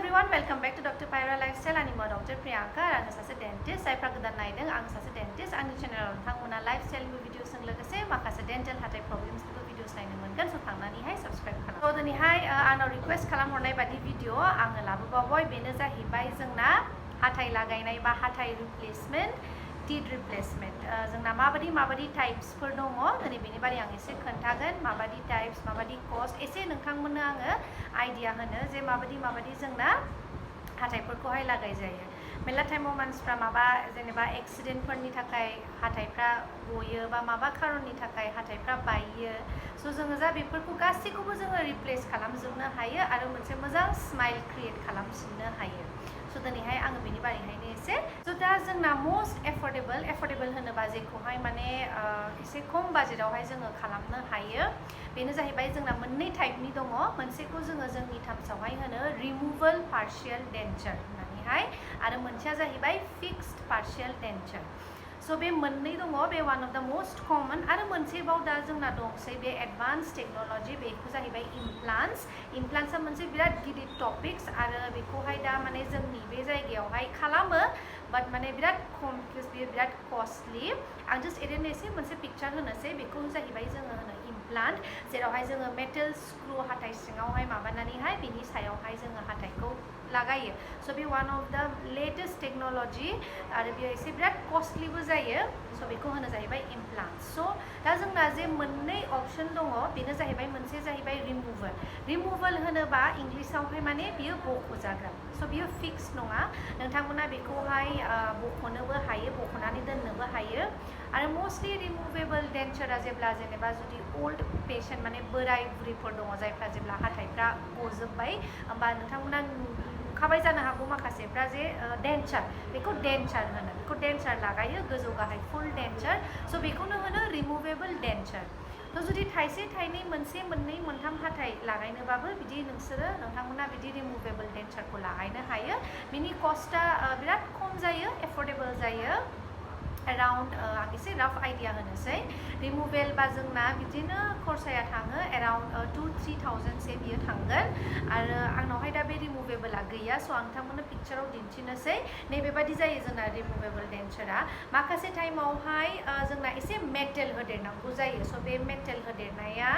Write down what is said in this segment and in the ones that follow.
everyone, welcome back to Dr. Pyra Lifestyle. I'm Dr. Priyanka. I'm a dentist. I'm a gwdan. I'm a dentist. I'm a channel on lifestyle videos and dental hatai problems videos so subscribe. So the request video boy hatai lagai hatai replacement. Teeth replacement. जोंना माबादि types फोर दङ दिनै बेनि बारै आं एसे खोन्थागोन माबादि types माबादि cost एसे नोंथांमोननो आङो आइडिया होनो जे माबादि जोंना हाथाइफोरखौहाय लागाय जायो मेला टाइमाव मानसिफ्रा माबा जेनेबा एक्सिडेन्ट फोरनि थाखाय हाथाइफ्रा गयो बा माबा खारननि थाखाय हाथाइफ्रा बायो सो जोङो जा बेफोरखौ गासैखौबो जोङो रिप्लेस खालामजोबनो हायो आरो मोनसे मोजां स्माइल क्रिएट खालामफिननो हायो सो दिनैहाय आङो बेनि बारैहायनो एसे सो दा जोंना मोस्ट एफर्डेबल होनोबा जेखौहाय माने एसे खम बाजेटावहाय जोङो खालामनो हायो बेनो जाहैबाय जोंना मोननै टाइपनि दङ मोनसेखौ जोङो जोंनि टार्म्सआवहाय होनो रिमुवेबल पार्शियल डेन्चर होननानैहाय आरो मोनसेया जाहैबाय फिक्स्ड पार्शियल डेन्चर सो बे मोननै दङ बे वान अफ द मोस्ट कमन आरो मोनसेबाव दा जोंना दंसै बे एडभान्स टेक्नोलॉजी बेखौ जाहैबाय इमप्लान्ट्सआ मोनसे बिराद गिदिर टपिक्स आरो बेखौहाय दा माने जोंनि बे जायगायावहाय खालामो बाट माने बिराद खम बेयो बिराद कस्टलि आं जास्ट ओरैनो एसे मोनसे पिक्चार होनोसै बेखौ जाहैबाय जोङो होनो इमप्लान्ट जेरावहाय जोङो मेटेल स्क्रू हाथाइ सिङावहाय माबानानैहाय बिनि सायावहाय जोङो हाथाइखौ लागायो सो बे वान अफ द लेटेस्ट टेक्नोलॉजी आरो बेयो एसे बिराद कस्टलिबो जायो सो बेखौ होनो जाहैबाय इमप्लान्ट सो दा जोंना जे मोननै अपसन दङ बेनो जाहैबाय मोनसे जाहैबाय रिमुवेबल होनोबा इंलिशआवहाय माने बियो बख'जाग्रा सो बियो फिक्स नङा नोंथांमोना बेखौहाय बख'नोबो हायो बख'नानै दोननोबो हायो आरो मोस्टलि रिमुवेबल डेन्चरा जेब्ला जेनेबा जुदि ओल्ड पेशेन्ट माने बोराय बुरैफोर दङ जायफ्रा जेब्ला हाथाइफ्रा गजोब्बाय होमबा नोंथांमोना नुखाबाय जानो हागौ माखासेफ्रा जे डेन्चार बेखौ डेन्चार लागायो गोजौ गाहाय फुल डेन्चार सो बेखौनो होनो रिमुवेबल डेन्चार तो जुदि थाइसे थाइनै मोनसे मोननै मोनथाम हाथाइ लागायनोबाबो बिदि नोंथांमोना बिदि रिमुवेबल डेन्चारखौ लागायनो हायो बिनि कस्टआ बिराद खम जायो एफर्डेबल जायो एराउन्ड आं एसे राफ आइडिया होनोसै रिमुवेल बा जोंना बिदिनो खरसाया थाङो एराउन्ड 2-3,000 से बियो थांगोन आरो आंनावहाय दा बे रिमुवेबला गैया स' आं नोंथांमोननो पिक्चाराव दिन्थिनोसै नैबेबादि जायो जोंना रिमुवेबल डेन्चारा माखासे टाइमावहाय जोंना एसे मेटेल होदेरनांगौ जायो स' बे मेटेल होदेरनाया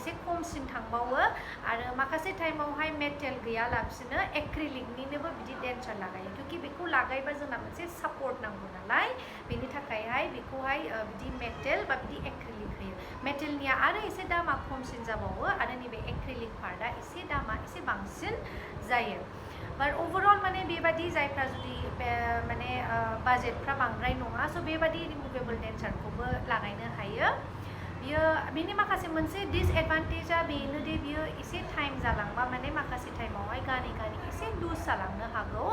एसे खमसिन थांबावो आरो माखासे टाइमावहाय मेटेल गैयालासिनो एक्रिलिकनिनोबो बिदि डेन्चार लागायो क्योंकि बेखौ लागायबा जोंना मोनसे सापर्ट नांगौ नालाय बेनि थाखायहाय बेखौहाय बिदि मेटेल बा बिदि एक्रिलिक होयो मेटेलनिया आरो एसे दामा खमसिन जाबावो आरो नैबे एक्रिलिक पार्टआ एसे दामा एसे बांसिन जायो बाट ओवरअल माने बेबादि जायफ्रा जुदि माने बाजेटफ्रा बांद्राय नङा स' बेबादि रिमुवेबल डेन्चारखौबो लागायनो हायो बियो बिनि माखासे मोनसे डिसएडभान्टेजआ बेनो दि बियो एसे टाइम जालांबा माने माखासे टाइमावहाय गानै एसे लुज जालांनो हागौ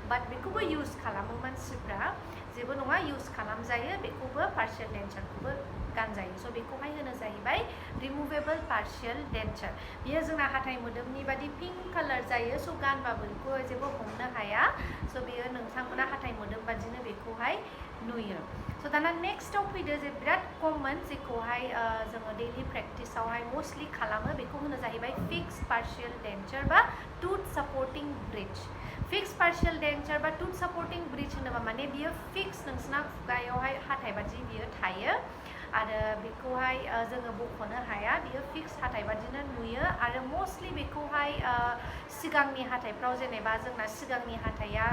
बाट बेखौबो इउज खालामो मानसिफ्रा जेबो नङा इउज खालामजायो बेखौबो पार्शियल डेन्चारखौबो गानजायो स' बेखौहाय होनो जाहैबाय रिमुवेबल पार्शियल डेन्चार बियो जोंना हाथाइ मोदोमनि बादि पिंक कालार जायो स' गानबाबो बेखौ जेबो हमनो हाया स' बेयो नोंथांमोना हाथाइ मोदोम बादिनो बेखौहाय नुयो स' दाना नेक्स्टआव फैदो जे बिराद कमन जेखौहाय जोङो डेइलि प्रेक्टिसावहाय मोस्टलि खालामो बेखौ होनो जाहैबाय फिक्स पार्शियल डेन्चार बा टुथ सपोर्टिं ब्रिज फिक्स पार्शियल डेन्चार बा टुथ सपोर्टिं ब्रिज होनोबा माने बियो फिक्स नोंसिना खुगायावहाय हाथाइ बादि बियो थायो आरो बेखौहाय जोङो बख'नो हाया बियो फिक्स हाथाइ बादिनो नुयो आरो मोस्टलि बेखौहाय सिगांनि हाथाइफ्राव जेनेबा जोंना सिगांनि हाथाइया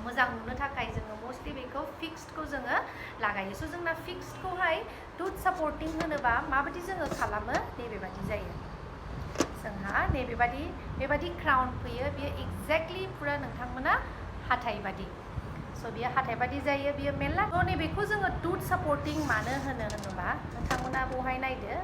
मोजां नुनो थाखाय जोङो मोस्टलि बेखौ फिक्सडखौ जोङो लागायो स' जोंना फिक्सडखौहाय टुथ सपोर्टिं होनोबा माबादि जोङो खालामो नैबेबादि जायो जोंहा बेबादि क्राउन फैयो बियो एक्जेक्टलि पुरा नोंथांमोना हाथाइ बादि स' बियो हाथाइ बादि जायो बियो मेरला थ' नैबेखौ जोङो टुथ सपोर्टिं मानो होनोबा नोंथांमोना बेवहाय नायदो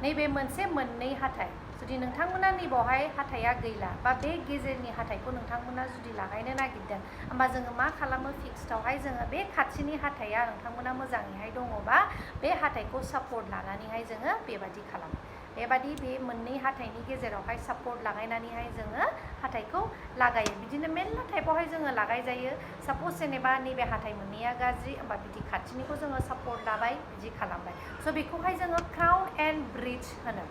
नैबे मोनसे मोननै हाथाइ जुदि नोंथांमोना नैबावहाय हाथाइया गैला बा बे गेजेरनि हाथाइखौ नोंथांमोना जुदि लागायनो नागिरदों होमबा जोङो मा खालामो फिक्सडआवहाय जोङो बे खाथिनि हाथाइया नोंथांमोना मोजाङैहाय दङबा बे हाथाइखौ सापर्ट लानानैहाय जोङो बेबादि खालामो बेबादि बे मोननै हाथाइनि गेजेरावहाय सापर्ट लागायनानैहाय जोङो हाथाइखौ लागायो बिदिनो मेरला टाइपआवहाय जोङो लागायजायो साप'ज जेनेबा नैबे हाथाइ मोननैया गाज्रि होमबा बिदि खाथिनिखौ जोङो सापर्ट लाबाय बिदि खालामबाय स' बेखौहाय जोङो क्राउन एन्ड ब्रिज होनो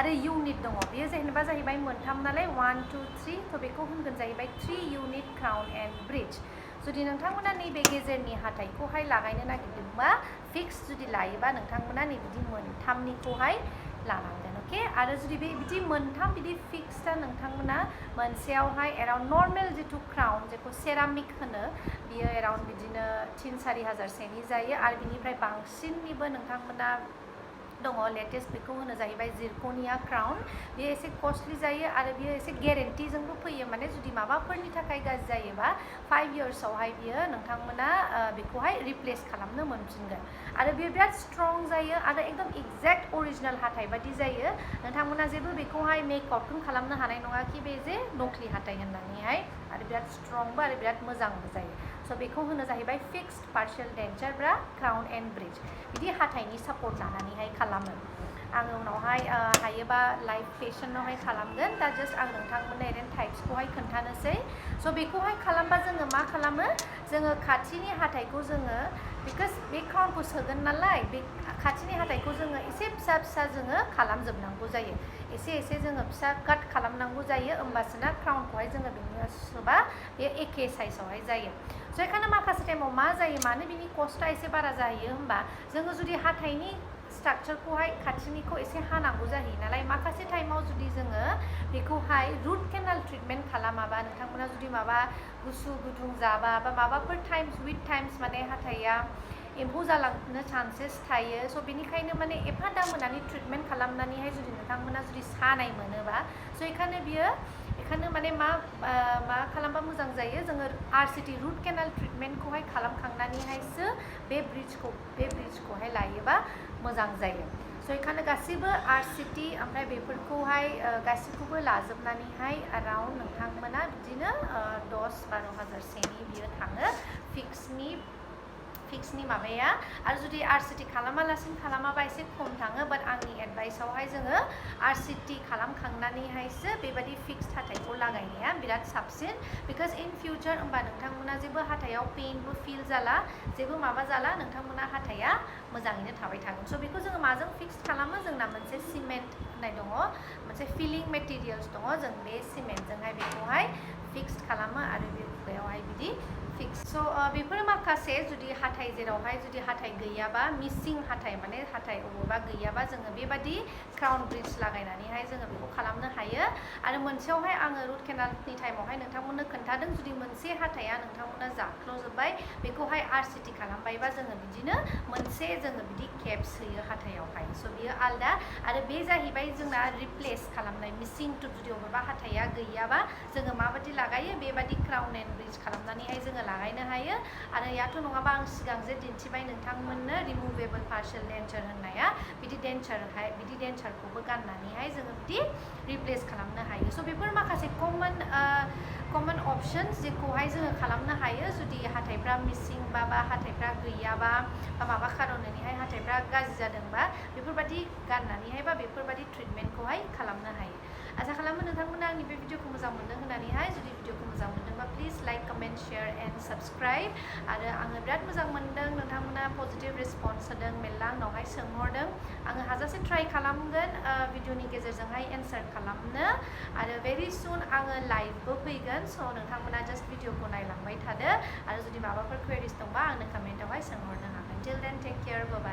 आरो इउनिट दङ बेयो जेनेबा जाहैबाय मोनथाम नालाय 1 2 3 थ' बेखौ होनगोन जाहैबाय 3 इउनिट क्राउन एन्ड ब्रिज जुदि नोंथांमोना नैबे गेजेरनि हाथाइखौहाय लागायनो नागिरदोंबा फिक्स जुदि लायोबा नोंथांमोना नैबिदि मोनथामनिखौहाय लानांगोन अके आरो जुदि बे बिदि मोनथाम बिदि फिक्सआ नोंथांमोना मोनसेयावहाय एराउन्ड नर्मेल जिथु क्राउन जेखौ सेरामिक होनो बियो एराउन्ड बिदिनो 3-4 हाजारसेनि जायो आरो बिनिफ्राय बांसिननिबो नोंथांमोना दङ लेटेस्ट बेखौ होनो जाहैबाय जिरकनिया क्राउन बेयो एसे कस्टलि जायो आरो बियो एसे गेरेन्टिजोंबो फैयो माने जुदि माबाफोरनि थाखाय गाज्रि जायोबा 5 इयार्सआवहाय बियो नोंथांमोना बेखौहाय रिप्लेस खालामनो मोनफिनगोन आरो बियो बिराद स्ट्रं जायो आरो एकदम एक्जेक्ट अरिजिनेल हाथाइ बादि जायो नोंथांमोना जेबो बेखौहाय मेकआउटखौ खालामनो हानाय नङा कि बे जे नकलि हाथाइ होननानैहाय आरो बिराद स्ट्रंबो आरो बिराद मोजांबो जायो स' बेखौ होनो जाहैबाय फिक्सड पार्शियेल डेन्चार ब्रा क्राउन एन्ड ब्रिज बिदि हाथाइनि सापर्ट लानानैहाय खालामो आङो उनावहाय हायोबा लाइभ फेशनावहाय खालामगोन दा जास्ट आं नोंथांमोननो एरैनो टाइप्सखौहाय खोन्थानोसै स' बेखौहाय खालामबा जोङो मा खालामो जोङो खाथिनि हाथाइखौ जोङो बिकज बे क्राउनखौ सोगोन नालाय बे खाथिनि हाथाइखौ जोङो एसे फिसा फिसा जोङो खालामजोबनांगौ जायो एसे जोङो फिसा काट खालामनांगौ जायो होमबासोना क्राउनखौहाय जोङो बेनो सोबा बे एखे साइजआवहाय जायो स' बेखायनो माखासे टाइमाव मा जायो मानो बिनि कस्टआ एसे बारा जायो होमबा जोङो जुदि हाथाइनि स्ट्राक्चारखौहाय खाथिनिखौ एसे हानांगौ जाहैयो नालाय माखासे टाइमाव जुदि जोङो बेखौहाय रुट केनाल ट्रिटमेन्ट खालामाबा नोंथांमोना जुदि माबा गुसु गुदुं जाबा बा माबाफोर टाइम्स विथ टाइम्स माने हाथाइया एम्फौ जालांनो चान्सेस थायो स' बेनिखायनो माने एफा दाम होनानै ट्रिटमेन्ट खालामनानैहाय जुदि नोंथांमोना जुदि सानाय मोनोबा स' बेखायनो माने मा खालामबा मोजां जायो जोङो आरसिटि रुट केनाल ट्रिटमेन्टखौहाय खालामखांनानैहायसो बे ब्रिजखौहाय लायोबा मोजां जायो स' बेखायनो गासैबो आरसिटि ओमफ्राय बेफोरखौहाय गासैखौबो लाजोबनानैहाय एराउन्ड नोंथांमोना बिदिनो 10-12 हाजारसेनि बियो थाङो फिक्सनि माबाया आरो जुदि आरसिटि खालामालासिनो खालामाबा एसे खम थाङो बाट आंनि एडभाइसआवहाय जोङो आरसिटि खालामखांनानैहायसो बेबायदि फिक्स हाथाइखौ लागायनाया बिराद साबसिन बिकज इन फिउचार होमबा नोंथांमोना जेबो हाथाइयाव पेइनबो फिल जाला जेबो माबा जाला नोंथांमोना हाथाइया मोजाङैनो थाबाय थागोन स' बेखौ जोङो माजों फिक्स खालामो जोंना मोनसे सिमेन्ट होननाय दङ मोनसे फिलिं मेटेरियल्स दङ जों बे सिमेन्टजोंहाय बेखौहाय फिक्स खालामो आरो बे खुगायावहाय बिदि फिक्स स' बेफोर माखासे जुदि हाथाइ जेरावहाय जुदि हाथाइ गैयाबा मिसिं हाथाइ माने हाथाइ अबेबा गैयाबा जोङो बेबादि क्राउन ब्रिज लागायनानैहाय जोङो बेखौ खालामनो हायो आरो मोनसेयावहाय आङो रुट केनालनि टाइमावहाय नोंथांमोननो खोन्थादों जुदि मोनसे हाथाइया नोंथांमोना जाख्ल'जोब्बाय बेखौहाय आरसिटि खालामबायबा जोङो बिदिनो मोनसे जोङो बिदि केप्स होयो हाथाइयावहाय स' बियो आलदा आरो बे जाहैबाय जोंना रिप्लेस खालामनाय मिसिं टु जुदि अबेबा हाथाइया गैयाबा जोङो माबादि लागायो बेबादि क्राउन एन्ड ब्रिज खालामनानैहाय जोङो लागायनो हायो आरो याथ' नङाबा आं सिगां जे दिन्थिबाय नोंथांमोननो रिमुभेबल पार्शियेल डेन्चार होननाया बिदि डेन्चारखौबो गाननानैहाय जोङो बिदि रिप्लेस खालामनो हायो स' बेफोर माखासे कमन अपसन्स जेखौहाय जोङो खालामनो हायो जुदि हाथाइफ्रा मिसिं बा हाथाइफ्रा गैयाबा बा माबा खारनैहाय हाथाइफ्रा गाज्रि जादोंबा बेफोरबादि गाननानैहाय बा बेफोरबादि ट्रिटमेन्टखौहाय खालामनो हायो आसा खालामो नोंथांमोना आंनि बे भिडिअखौ मोजां मोनदों होननानैहाय जुदि भिडिअखौ मोजां मोनदोंबा please like comment share and subscribe आरो आङो बिराद मोजां मोनदों नोंथांमोना पजिटिभ रेसपन्स होदों मेरला आंनावहाय सोंहरदों आङो हाजासे ट्राइ खालामगोन भिडिअनि गेजेरजोंहाय एन्सार खालामनो आरो भेरि सुन आङो लाइभबो फैगोन स' नोंथांमोना जास्ट भिडिअखौ नायलांबाय थादो आरो जुदि माबाफोर कुवेरिस दंबा आंनो कमेन्टआवहाय सोंहरनो हागोन टिल देन टेक केयार बाय